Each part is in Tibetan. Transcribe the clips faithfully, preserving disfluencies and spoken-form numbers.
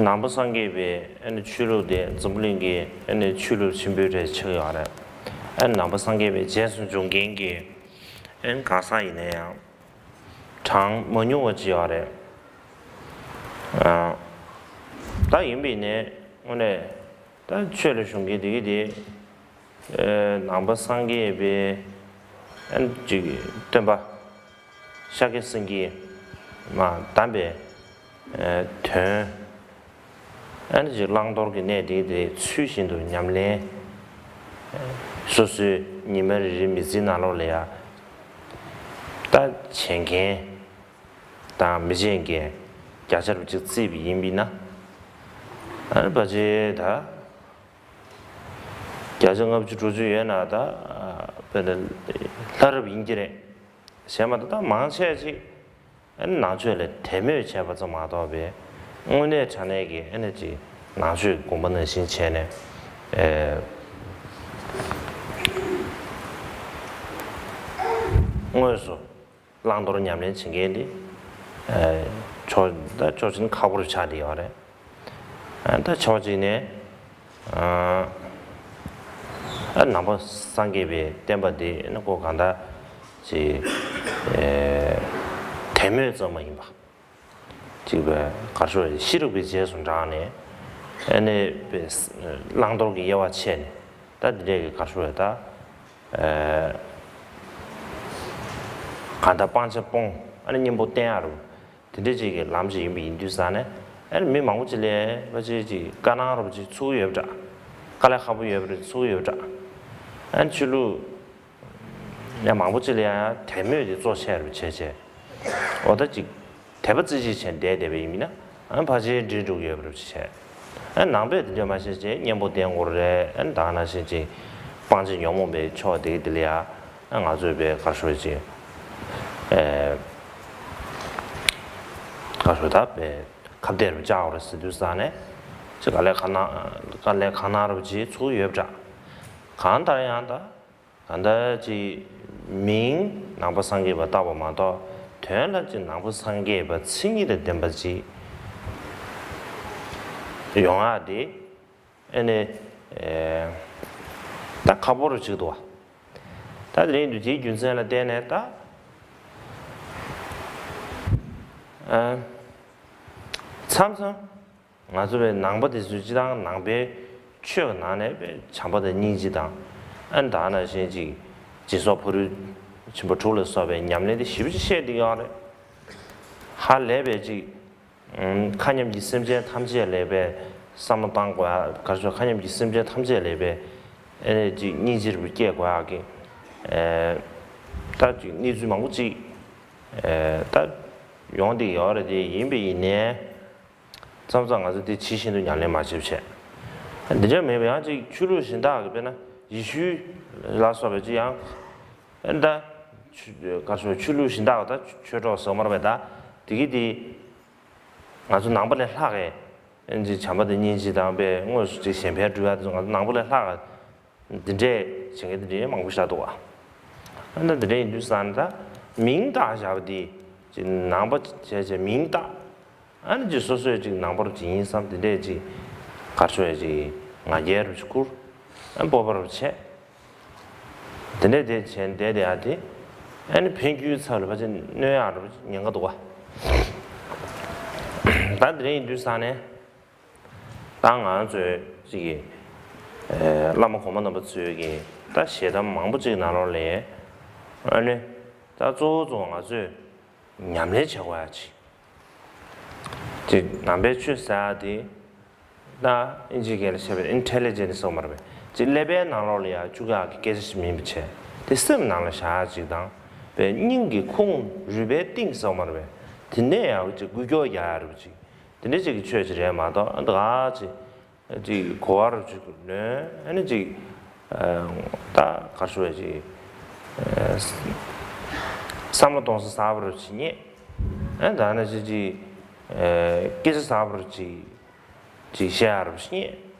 ནང་པ་སངས་རྒྱས་པའི་ཨ་ནི་ཆོས་ལུགས་དེ་འཛམ་བུ་གླིང་གི་ཨ་ནི་ཆོས་ལུགས་ཆེན་པོའི་གྲས་ཆགས་ཡོད་རེད། ཨ་ནི་ནང་པ་སངས་རྒྱས་པའི་རྗེས་སུ་འཇུག་མཁན་གྱི་ཨ་ནི་གང་ཟག་ཡིན་ན་ཡང་གྲངས་མ་ཉུང་བ་ཅིག་ཡོད་རེད། ཨ། ད་ཡིན་པ་ཡིན་ནའི་དངོས་གནས་ད་ཆོས་ལ་ཞུགས་མཁན་དེ་གི་དེ། ཨེ། ནང་པ་སངས་རྒྱས་པའི་ཨ་ནི་ཅིག་སྟོན་པ་ཤཱཀྱ་སེང་གེས་མ་གདམས་པའི་ཨེ་དོན་ཨ་ནི་ཅིག་བླང་དོར་གྱི་གནས་དེ་དེ་ཚུལ་བཞིན་དུ་ཉམས་ལེན། ཨེ། སོ་སོའི་ཉི་མ་རེ་རེའི་མི་ཚེའི་ནང་ལོགས་ལ་ཡ་ད་བྱེད་མཁན་དང་མི་བྱེད་མཁན་བརྒྱ་ཆ་རུ་ཅིག་བརྩིས་པ་ཡིན་པ་ཡིན་ན། ཨ་ནི་ཕལ་ཆེར་ད། བརྒྱ་ཆ་ལྔ་བཅུ་དྲུག་ཅུ་ཡོད་ན་ད། དཔེར་ན་ལྷ་རབ་ཡིན་གྱི་རེད། བྱས་མ་ད་ད་མང་ཆེ་ཅིག་ཨ་ནི་ནང་ཆོས་ལ་དད་མོས་བྱས་པ་ཙམ་མ་གཏོགས་པའི་དངོས་གནས་དྲང་གནས་ཀྱི་ཨ་ནི་ཅིག་ནང་ཆོས་དགོངས་པ་ནང་བཞིན་བྱས་ནས། ཨེ། དངོས་སུ། བླང་དོར་ཉམས་ལེན་བྱེད་མཁན་དེ། ཨ། ཕྱོགས་ད་ཕྱོགས་གཅིག་ནས་ཁག་པོ་རུ་ཆགས་བསྡད་ཡོད་རེད། ཨ། ད་ཕྱོགས་གཅིག་ནས། ཨ། ཨ། ནང་པ་སངས་རྒྱས་པའི་བསྟན་པ་འདི་ནི་ཁོ་གང་ལྟར་ཅིག་ཨེ། དད་མོས་ཙམ་མ་ཡིན་པ། ཅིག་པའི་གར་ཤོར་ཤེས་རིག་པའི་རྗེས་སུ་འབྲངས་ནས། ཨ་ནི་པའི་བླང་དོར་གྱི་དབྱེ་བ་ཕྱེ་ནས། ད་འདི་འདྲས་ཀྱི་གར་ཤོར་ད། ཨེ། གང་ལྟར་སྤང་བྱ་སྤོང་། ཨ་ནི་གཉེན་པོ་བསྟེན་ཡག་རུ། དེ་འདྲ་ཅིག་གི་ལམ་ཞིག་ཡིན་པ་ཡིན་དུས་ཙང་ནས། ཨ་ནི་མི་མང་པོ་ཅིག་ལ་ཕལ་ཆེར་ཅིག་དཀའ་སྣང་རུ་ཅིག་ཚུགས་ཡོད་པ་འདྲ། དཀའ་ལས་ཁག་པོ་ཡོད་པ་རེད་ཚུགས་ཡོད་པ་འདྲ། ཨ་ནི་ཆོས་ལུགས་ཡང་མང་པོ་ཅིག་ལ་ཡང་དད་མོས་དེ་གཙོ་ཆེ་རུ་བྱས་བྱས། འོ་ད་ཅིག་དད་པ་རྩེ་གཅིག་བྱས་བསྡད་བསྡད་པ་ཡིན་ན། ཨ་ནི་ཕལ་ཆེར་འགྲིག་འགྲོ་གི་ཡོད་པ་རེད་བྱས། ཨ་ནི་ནང་པས་དེ་འདྲ་མ་བྱས་བྱས་གཉེན་པོ་བསྟེན་དགོས་རེད། ཨ་ནི་ད་ག་ནང་བཞིན་ཅིག་སྤང་བྱ་ཉོན་མོངས་པའི་ཕྱོགས་དེ་གི་དེ་ལ་ཡ། ཨ་ང་ཚོས་པའི་གར་ཤོར་ཅིག་ཨེ། གར་ཤོར་ད་པའི་ཁ་གཏད་རུ་བཅག་དགོས་རེད་ཟེར་དུས་ཙང་ནས། ཅིག་དཀའ་ལས་ཁག་ན་དཀའ་ལས་ཁག་ན་རུ་ཅིག་ཚུགས་ཡོད་པ་འདྲ། གང་ལྟར་ཡང་ད། གང་ལྟར་ཅིག་མིང་ནང་པ་སངས་རྒྱས་པ་བཏགས་པ་མ་གཏོགས། དོན་ལ་ཅིག་ནང་པ་སངས་རྒྱས་པ་མཚན་ཉིད་དང་ལྡན་པ་ཅིག་ཡོང་ཡག་དེ་ཨ་ནི་ཨེ་ད་ཁག་པོ་རུ་ཅིག་འདུག་བ། ད་དེ་རིང་དུས་དེའི་རྒྱུ་མཚན་ལ་བརྟེན་ནས་ད་ཨ་མཚམས་མཚམས། ང་ཚོ་བའི་ནང་པ་དེ་ཚོས་སྤྱི་བཏང་ནང་པའི་ཆོས་ཀྱི་ནང་ནས་བའི་བྱམས་པ་དང་སྙིང་རྗེ་དང་། ཨ་ནི་ད་ནང་བཞིན་ཅིག་སྦྱིན་སོགས་ཕ་རོལ་ཕྱིན་པ་དྲུག་ལ་སོགས་པའི་ཉམས་ལེན་དེ་ཞེ་པོ་ཅིག་བཤད་བསྡད་ཡོད་རེད། ཧ་ལས་པའི་ཅིག་མཁའ་མཉམ་གྱི་སེམས་ཅན་ཐམས་ཅད་ལ་བའི་བསམ་བློ་བཏང་དགོས་ཡ། ག་རེ་ཟེར། མཁའ་མཉམ་གྱི་སེམས་ཅན་ཐམས་ཅད་ལ་བའི་ཨ་ནི་ཅིག་སྙིང་རྗེ་རུ་སྐྱེ་དགོས་ཡ་གི། ཨེ། ད་ཅིག་གནས་ཚུལ་མང་པོ་ཅིག་ཨེ། ད་ཡོང་བསྡད་ཡོད་རེད། དེ་ཡིན་པ་ཡིན་ནའི། མཚམས་མཚམས་ང་ཚོ་དེ་ཇི་བཞིན་དུ་ཉམས་ལེན་མ་བྱེད་པ་བྱས། འདི་འདྲ་མེད་པ་ཡང་ཅིག་ཆོས་ལུགས་གཞན་དག་གི་དཔེར་ན་ཡེ་ཤུ་ལ་སོགས་པའི་ཅིག་ཡང་། ཨ་ནི་ད་ཆོས་ག་རེ་ཟེར། ཆོས་ལུགས་གཞན་དག་གི་ད་ཆོས་གྲོགས་ཟེར་མ་རེད་པས། ད་དེ་གི་དེ་ང་ཚོ་ནང་པ་ལས་ལྷག་གི་ཨ་ནི་ཅིག་བྱམས་པ་དང་སྙིང་རྗེ་དང་པའི་དངོས་སུ་ཅིག་གཞན་ཕན་སྒྲུབ་ཡ་དེ་ཚོ་ང་ཚོ་ནང་པ་ལས་ལྷག་གི། འདི་འདྲས་བྱེད་མཁན་འདི་འདྲས་མང་པོ་ཞིག་འདུག་བ། ཨ་ནི་འདི་འདྲས་ཡིན་དུས་ཙང་ད་མིང་བཏགས་བཞག་པ་འདི་ཅིག་ནང་པ་བྱས་བྱས་མིང་བཏགས། ཨ་ནི་ཅིག་སོ་སོས་ཅིག་ནང་པ་རུ་ཅིག་ཡིན་བསམ་དེ་འདྲས་ཅིག་ག་རེ་ཟེར། ཅིག་ང་རྒྱལ་རུ་ཅིག་ཁུར། ཨ་ནི་སྤོབས་པ་རུ་བྱས། དེ་འདྲས་དེ་བྱས་བསྡད་བསྡད་ཡ་དེ། ཨ་ནི་ཕན་རྒྱུའི་ཚབ་ལ་ཕལ་ཆེར་གནོད་ཡག་རུ་ཉེན་ཁ་འདུག་བ། ད་འདི་འདྲས་ཡིན་དུས་ཙང་ནས། ད་ང་ཚོས་ཅིག་གི་ཨེ་བླ་མ་གོང་མ་རྣམ་པ་ཚོས་ཀྱི་ད་ཞལ་གདམས་མང་པོ་ཅིག་ནང་ལོགས་ལས། ཨ་ནི་ད་གཙོ་བོ་གཙོ་བོ་ང་ཚོས་ཉམས་ལེན་བྱེད་དགོས་ཡ་ཅིག་ཅིག་ནང་པའི་ཆོས་ཟེར་ཡ་དེ་ད་ཨིན་ཇིའི་སྐད་ལ་བཤད་པའི་ཨིན་ཊེ་ལི་ཇེན་སི་ཟེར་བ་མ་རེད་པས། ཅིག་ཀླད་པའི་ནང་ལོགས་ལ་ཡ་བཅུག་ཡག་གི་སྐད་ཆ་ཞིག་མིན་པ་བྱས། དེ་སེམས་ནང་ལ་བཞག་ཡ་ཅིག་དང་། པའི་སྙིང་གི་ཁུངས་རུས་པའི་གཏིང་ཟེར་བ་མ་རེད་པས། དེ་ནས་ཡང་ཅིག་འགུལ་སྐྱོད་རྒྱག་ཡ་རེད་པ་ཅིག་དེ་འདྲ་ཅིག་གི་ཆོས་ཅིག་རེད་མ་གཏོགས། ཨ་ད་ག་ཅིག་ཅིག་གོ་བ་རུ་ཅིག་ལོན། ཨ་ནི་ཅིག་ཨ་ད་ག་རེ་ཟེར། ཅིག་ཨ་བསམ་བློ་གཏོང་ས་ཟབ་པོ་རུ་ཅིག་རྙེད། ཨ་ད་ནི་ཅིག་ཅིག་ཨ་སྐད་ཆ་ཟབ་པོ་རུ་ཅིག་ཅིག་བཤད་ཡག་རུ་ཅིག་རྙེད།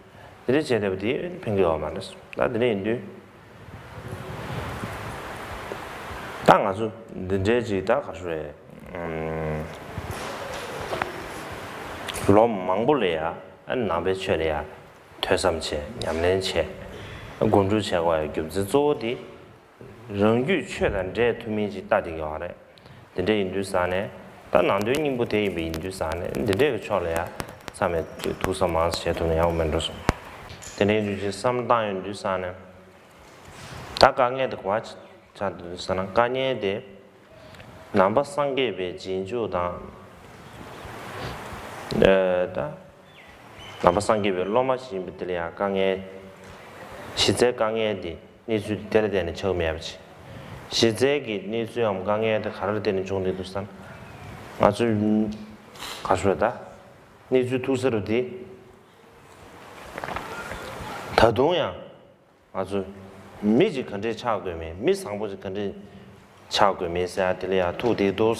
དེ་འདྲ་བྱས་བསྡད་པ་དེ་ཕན་གྱི་ཡོད་མ་རེད། ད་དེ་འདྲ་ཡིན་དུས། ད་ང་ཚོ་འདི་འདྲའི་ཅིག་ད་ག་རེ་ཟེར། ཨམ། ལོ་མང་པོ་ལ་ཡ་ནང་པའི་ཆོས་ལ་ཡ་ཐོས་བསམ་བྱས། ཉམས་ལེན་བྱས། སྒོམ་སྒྲུབ་བྱས་པའི་རྒྱུ་མཚན་གཙོ་བོ་དེ། རང་རྒྱུད་ཆོས་དང་འདྲེས་ཐུབ་མིན་ཅིག་ལྟ་བསྡད་ཀྱི་ཡོད་རེད། དེ་འདྲ་ཡིན་དུས་ཙང་ནས། ད་ནང་དོན་སྙིང་པོ་དེ་ཡིན་པ་ཡིན་དུས་ཙང་ནས། འདི་འདྲའི་གི་ཕྱོགས་ལ་ཡ་ཚང་མས་ཐུགས་བསམ་མང་ཙམ་བྱེད་ཐུབ་ན་ཡག་པོ་མེད་འགྲོ་གསུངས། དེ་འདྲ་ཡིན་དུས་ཅིག་བསམ་བློ་བཏང་ཡོང་དུས་ཙང་ནས། ད་དཀའ་ངལ་དེ་ག་བ་ཆགས་འདུག་ཟེར་ན། དཀའ་ངལ་དེ་ནང་པ་སངས་རྒྱས་པའི་རྗེས་འཇུག་དང་། ཨ། ད་ནང་པ་སངས་རྒྱས་པའི་སློབ་མ་ཞིག་ཡིན་པ་དེ་ལ་ཡང་དཀའ་ངལ། གཞི་རྩའི་དཀའ་ངལ་དེ་གནས་ཚུལ་དེ་དེ་ལ་བརྟེན་ནས་ཆགས་མེད་པ་ཅིག་གཞི་རྩའི་གི་གནས་ཚུལ་འམ་དཀའ་ངལ་དེ་ག་རེ་ལ་བརྟེན་ནས་བྱུང་བསྡད་འདུག་ཟེར་ན། ང་ཚོའི་ག་ཞུ་ད་གནས་ཚུལ་ཐུག་ས་རུ་དེ། ད་དུང་ཡང་ང་ཚོ་མི་ཅིག་ག་འདྲས་ཆགས་དགོས་མིན། མི་བཟང་པོ་ཅིག་ག་འདྲས་ཆགས་དགོས་མིན་ཟེར་ཡ་དེ་ལ་ཡང་ཐུག་བསྡད་འདུག་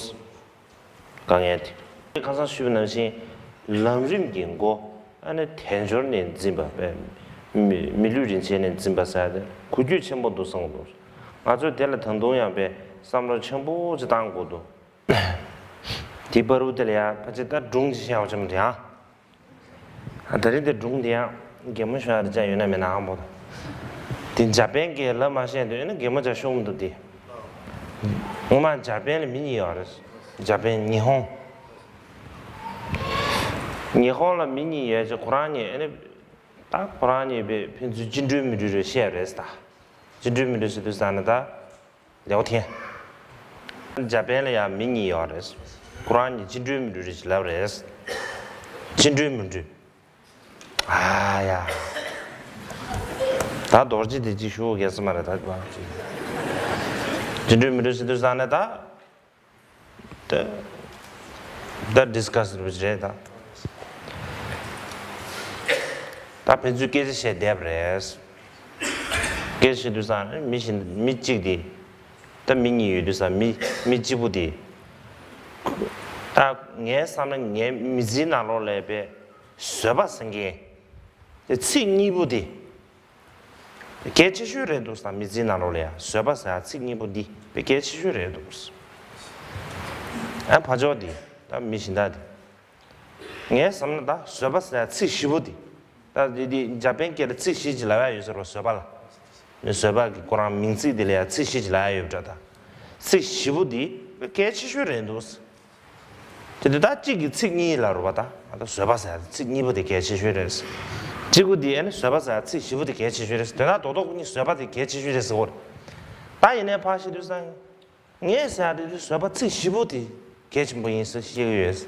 དཀའ་ངལ་དེ། ཁ་སང་ཞུས་པ་ནང་བཞིན། ལམ་རིམ་གྱི་མགོ་ཨ་ནི་དལ་འབྱོར་ནས་འཛིན་པ་པས། མི་མི་ལུས་རིན་ཆེན་ནས་འཛིན་པ་ཟེར་ཡ་དེ་གོ་རྒྱུ་ཆེན་པོ་འདུག་བསམ་གྱི་འདུག་ང་ཚོས་དེ་ལ་ད་དུང་ཡང་པས་བསམ་བློ་ཆེན་པོ་ཅིག་བཏང་དགོས་འདུག་དེའི་བར་དུ་དེ་ལ་ཡང་ཕལ་ཆེར་ད་སྒྲུང་ཅིག་བཤད་པ་ཆེན་པོ་དེ་ཡང་། ད་རིང་དེ་སྒྲུང་དེ་ཡང་གད་མོ་ཤོར་ཡ་རེ་བྱས་ཡོད་ན་མེད་ན་ཧང་པོ་དང་། དེ་འཇར་པན་གྱིས་ལབ་མ་ཤེས་འདུག་ཡིན་ན་གད་མོ་བྱས་ཤོར་གི་འདུག་དེ། ངོ་མ་འཇར་པན་ལ་མི་གཉིས་ཡོད་རེད། འཇར་པན་ཉི་ཧོང་། ཉི་ཧོང་ལ་མི་གཉིས་ཡོད་ཅེས་ཁོ་རང་གཉིས་ཨ་ནི། ད་ཁོ་རང་གཉིས་པས་ཕན་ཚུན་བཅིངས་འགྲོལ་མི་འགྲོལ་རེ་བཤད་རེད་ད། བཅིངས་འགྲོལ་མི་འགྲོལ་ཟེར་དུས་ཙང་ནས་ད། ལེའོ་ཐེན། འཇར་པན་ལ་ཡང་མི་གཉིས་ཡོད་རེད། ཁོ་རང་གཉིས་བཅིངས་འགྲོལ་མི་འགྲོལ་རེད་ཅེས་ལབ་རེད། བཅིངས་འགྲོལ་མི་འགྲོལ། ཨ་ཡ། ད་རྡོ་རྗེ་དེ་གཅིག་ཞུ་དགོས་ས་མ་རེད་ད། བཅིངས་འགྲོལ་མི་འགྲོལ་ཟེར་དུས་ཙང་ནས་ད། ད་ད་ཌིས་ཀ་སི་རེད་ད། ད་ཕན་ཚུན་སྐད་ཆ་བཤད་བསྡད་པ་རེད། སྐད་ཆ་བཤད་དུས་ཙང་མི་གཞན་མི་གཅིག་དེ། ད་མི་གཉིས་ཡོད་དུས་ཙང་མི་མི་གཅིག་པོ་དེ། ད་ངའི་བསམ་ན་ངའི་མི་ཚེའི་ནང་ལོགས་ལ་པས་བཟོད་པ་ཟེར་མཁན་དེ་ཚིག་གཉིས་པོ་དེ། གལ་ཆེ་ཤོས་རེད་འདུག་བསམ། མི་ཚེའི་ནང་ལོགས་ལ་ཡང་བཟོད་པ་ཟེར་ཡ་ཚིག་གཉིས་པོ་འདི་དཔེ་གལ་ཆེ་ཤོས་རེད་འདུག་ཨ་ཕ་ཇོ་འདི་ད་མི་གཞན་དག་འདི། ངས་བསམ་ན་ད་བཟོད་པ་ཟེར་ཡ་ཚིག་བཞི་པོ་འདི། ད་འདི་འདི་འཇར་པན་སྐད་ལ་ཚིག་བཞི་ཅིག་ལབ་ཡ་ཡོད་ཟེར་བ། བཟོད་པ་ལ། མི་བཟོད་པ་གི་ཁོ་རང་མིང་ཚིག་འདི་ལ་ཡང་ཚིག་བཞི་ཅིག་ལབ་ཡ་ཡོད་པ་འདྲ་ད། ཚིག་བཞི་པོ་འདི་དཔེ་གལ་ཆེ་ཤོས་རེད་འདུག་དེ་དུས་ད་གཅིག་གིས་ཚིག་གཉིས་ལབ་རེད་པ། ད་ད་བཟོད་པ་ཟེར་ཚིག་གཉིས་པོ་དེ་གལ་ཆེ་ཤོས་རེད། གཅིག་པོ་དེ་ཨ་ནི་བཟོད་པ་ཟེར་ཚིག་བཞི་པོ་དེ་གལ་ཆེ་ཤོས་རེད། དེ་ན་རྡོག་རྡོག་གཉིས་བཟོད་པ་དེ་གལ་ཆེ་ཤོས་རེད་ཟེར་བ་རེད། ད་ཡིན་ནའི་ཕར་བཤད་དུས་ཙང་ངས་ཟེར་ཡ་དེ་དུས་བཟོད་པ་ཚིག་བཞི་པོ་དེ་གལ་ཆེན་པོ་ཡིན་ཟེར་བཤད་ཀྱི་ཡོད།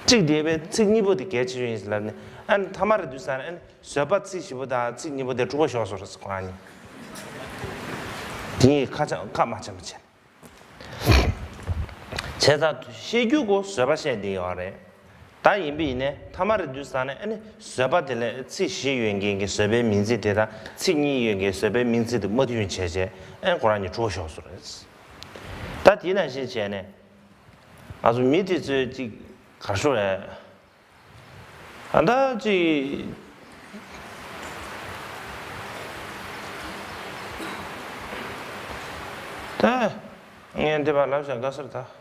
གཅིག་དེ་བས་ཚིག་གཉིས་པོ་དེ་གལ་ཆེ་ཤོས་ཡིན་ཟེར་ལབ་ནས། ཨ་ནི་ཐ་མ་རེད་དུས་ཙང་ཨ་ནི་བཟོད་པ་ཚིག་བཞི་པོ་དང་ཚིག་གཉིས་པོ་དེ་འཁྲུག་པ་ཤོར་སོང་རེད་ཟེར་ཁོ་རང་གཉིས། དེ་གཉིས་ཁ་ཆ་ཁ་མ་ཆེན་པོ་བྱས། བྱས་ཙང་བཤད་རྒྱུ་གོ་བཟོད་པ་བཤད་བསྡད་ཡོད་རེད། ད་ཡིན་པ་ཡིན་ནའི་ཐ་མ་རེད་དུས་ཙང་ནས་ཨ་ནི་བཟོད་པ་དེ་ལ་ཚིག་བཞི་ཡོད་མཁན་གྱི་བཟོད་པའི་མིང་ཚིག་དེ་དང་ཚིག་གཉིས་ཡོད་མཁན་བཟོད་པའི་མིང་ཚིག་དེ་མ་མཐུན་བྱས་བྱས་ཨ་ནི་ཁོ་རང་གཉིས་འཁྲུག་པ་ཤོར་སོང་རེད། ད་དེ་ནང་བཞིན་བྱས་ནས་ང་ཚོ་མི་དེ་ཚོས་ཅིག་གར་ཤོར་རེད། ཨ་ད་ཅིག་ད་ངས་འདི་པར་ལབ་བཞག་དགའ་སར་ད།